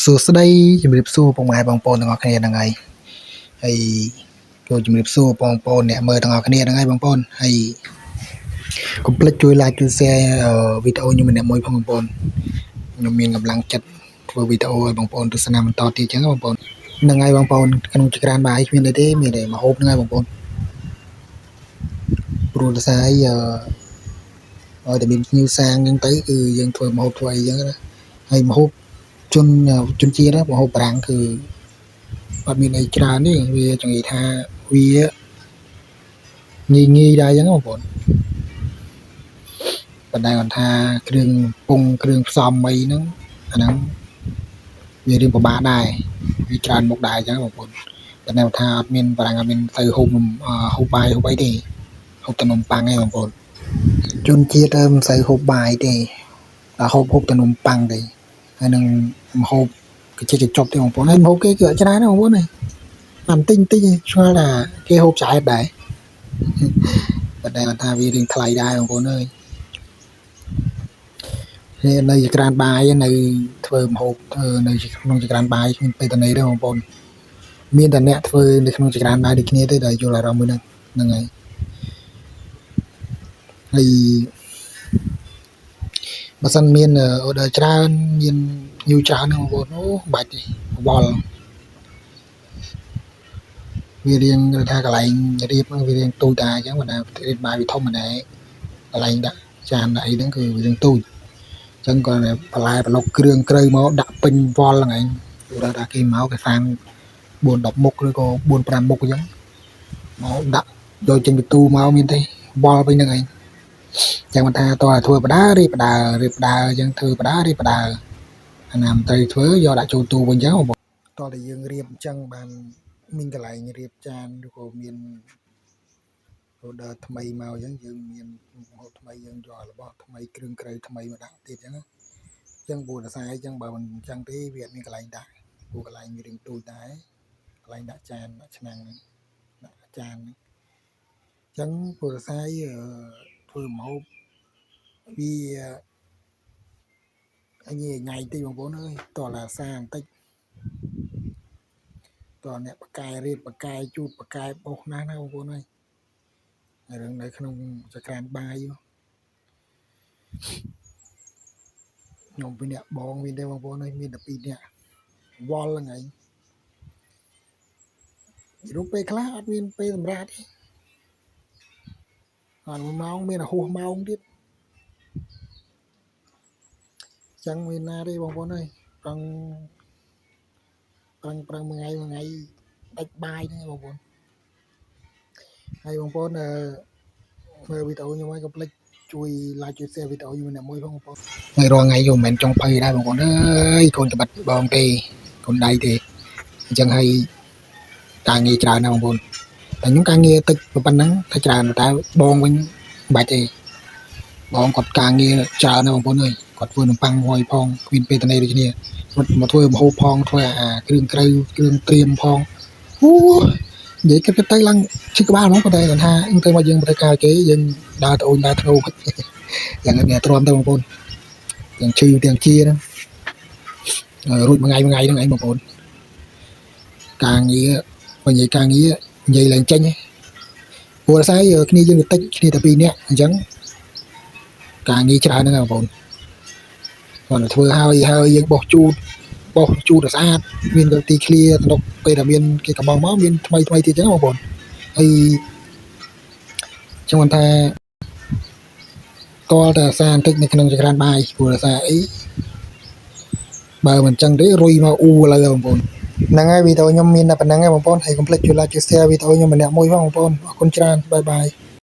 សួស្តីជំរាបសួរពុកម៉ែបងប្អូនទាំងអស់គ្នាហ្នឹងហើយហើយចូលជំរាបសួរបងប្អូនអ្នកមើលទាំងអស់គ្នាហ្នឹងហើយបងប្អូនហើយកុំភ្លេចជួយ like ជួយ share វីដេអូខ្ញុំម្នាក់មួយផងបងប្អូនខ្ញុំមានកម្លាំងចិត្តធ្វើវីដេអូឲ្យបងប្អូនទស្សនាបន្តទៀតចឹងបងប្អូនហ្នឹងហើយបងប្អូនក្នុងចក្រានបាយគ្មានអីទេមានតែម្ហូបហ្នឹងហើយបងប្អូនព្រោះដោយសារអីឲ្យតែមានភ្ញៀវសាងចឹងទៅគឺយើងធ្វើម្ហូបធ្វើអីចឹងណាហើយម្ហូបជនជាតិម្ហូបបារាំងគឺអត់មានអីច្រើនទេវាចង់និយាយថាវាងាយងាយដែរចឹងបងប្អូនប៉ុន្តែគាត់ថាគ្រឿងពងគ្រឿងផ្សំអីហ្នឹងអាហ្នឹងវារៀងពិបាកដែរវាច្រើនមុខដែរចឹងបងប្អូនប៉ុន្តែគាត់ថាអត់មានបារាំងអត់មានទៅហូបហូបបាយហូបអីទេហូបតែនំប៉័ងឯងបងប្អូនជនជាតិមិនសូវហូបបាយទេតែហូបតែនំប៉័ងទេហើយនឹងម្ហូបកញ្ចប់ទេបងប្អូនហើយម្ហូបគេគឺអត់ច្រើនទេបងប្អូនបានតិចតិចឆ្ងល់ថាគេហូបឆ្អែតដែរប៉ុន្តែគាត់ថាវារៀងថ្លៃដែរបងប្អូនអើយនៅចក្រានបាយនៅធ្វើម្ហូបនៅក្នុងចក្រានបាយគ្មានពេលតនេទេបងប្អូនមានតែអ្នកធ្វើនៅក្នុងចក្រានបាយដូចគ្នាទេដែលយល់អារម្មណ៍មួយហ្នឹងហ្នឹងហើយហើយបើសិនមាន order ច្រើនមានភ្ញៀវច្រើនហ្នឹងបងប្អូនអូបាច់ទេវល់វារៀងថាកន្លែងរៀបហ្នឹងវារៀងទូចដែរអញ្ចឹងបើថារៀបបាយវាធំម្នាក់កន្លែងដាក់ចានដាក់អីហ្នឹងគឺវារៀងទូចអញ្ចឹងគាត់បន្លែប្លុកគ្រឿងក្រៅមកដាក់ពេញវល់ហ្នឹងឯងព្រោះថាគេមកគេសាង4 10មុខឬក៏4 5មុខអញ្ចឹងមកដាក់យកចេញពីទូមកមានទេវល់ពេញហ្នឹងឯងចឹងមិនថាតើធ្វើបដារៀបបដារៀបបដាអញ្ចឹងធ្វើបដារៀបបដាអាណាមិនត្រូវធ្វើយកដាក់ចូលទូវិញអញ្ចឹងបងតើតែយើងរៀបអញ្ចឹងបានមានកន្លែងរៀបចានឬក៏មាន order ថ្មីមកអញ្ចឹងយើងមានម្ហូបថ្មីយើងយករបស់ថ្មីគ្រឿងក្រៅថ្មីមកដាក់ទៀតអញ្ចឹងអញ្ចឹងព្រោះរសាអញ្ចឹងបើមិនអញ្ចឹងទេវាអត់មានកន្លែងដាក់ព្រោះកន្លែងវារៀងទូចដែរកន្លែងដាក់ចានដាក់ឆ្នាំងហ្នឹងដាក់ចានហ្នឹងអញ្ចឹងព្រោះរសាធ្វើម្ហូបវាអញញ៉ៃតិចបងប្អូនអើយតោះឡាសាបន្តិចតោះអ្នកបកែរៀបបកែជូតបកែបោសណាស់ណាបងប្អូនអើយរឿងនៅក្នុងចក្រានបាយខ្ញុំពីអ្នកបងមានទេបងប្អូនអើយមានតែ2នាក់វល់ហ្នឹងឯងរូបពេលខ្លះអត់មានពេលសម្រាប់ទេអត់1ម៉ោងមានតែហួសម៉ោងទៀតចឹងមានណាទេបងប្អូនអើយប្រឹងប្រឹងប្រឹងមួយថ្ងៃមួយថ្ងៃដាច់បាយហ្នឹងបងប្អូនហើយបងប្អូនមើលវីដេអូខ្ញុំហើយកុំភ្លេចជួយ like ជួយ share វីដេអូខ្ញុំម្នាក់មួយផងបងប្អូនហើយរាល់ថ្ងៃខ្ញុំមិនមែនចង់ភ័យដែរបងប្អូនអើយកូនក្បិតបងទេកូនដៃទេអញ្ចឹងហើយការងារច្រើនណាស់បងប្អូនតែខ្ញុំការងារតិចប៉ុណ្ណឹងតែច្រើនតែបងវិញមិនបាច់ទេបងគាត់ការងារច្រើនណាស់បងប្អូនអើយគាត់ធ្វើនំប៉័ងមួយផងគ្មានពេលតនេដូចគ្នាគាត់មកធ្វើម្ហូបផងធ្វើអាគ្រឿងក្រៅគ្រឿងត្រៀមផងអូនិយាយគិតទៅឡើងឈឺក្បាលហ្មងប៉ុន្តែគាត់ថាទៅមកយើងទៅការគេយើងដើរត្អូនដើរធ្នូយ៉ាងនេះទ្រាំទៅបងប្អូនទាំងឈឺទាំងជាហ្នឹងរួចមួយថ្ងៃមួយថ្ងៃហ្នឹងឯងបងប្អូនការងារបើនិយាយការងារនិយាយឡើងចេញព្រោះអាស្រ័យគ្នាយើងតិចគ្នាតែ2នាក់អញ្ចឹងការងារច្រើនហ្នឹងបងប្អូនគាត់ធ្វើហើយហើយយើងបោះជូតឲ្យស្អាតមានទីឃ្លាក្នុងពេលដែលមានគេកំងមកមានថ្មីថ្មីទៀតអញ្ចឹងបងប្អូនហើយចង់ថាតលតែអាសាបន្តិចនៅក្នុងចក្រានបាយព្រោះអាសាអីបើមិនចឹងទេរុយមកអ៊ូឥឡូវបងប្អូនហ្នឹងហើយវីដេអូខ្ញុំមានតែប៉ុណ្្នឹងឯងបងប្អូនហើយកុំភ្លេចជួយ like ជួយ share វីដេអូខ្ញុំម្នាក់មួយផងបងប្អូនអរគុណច្រើនបាយបាយ។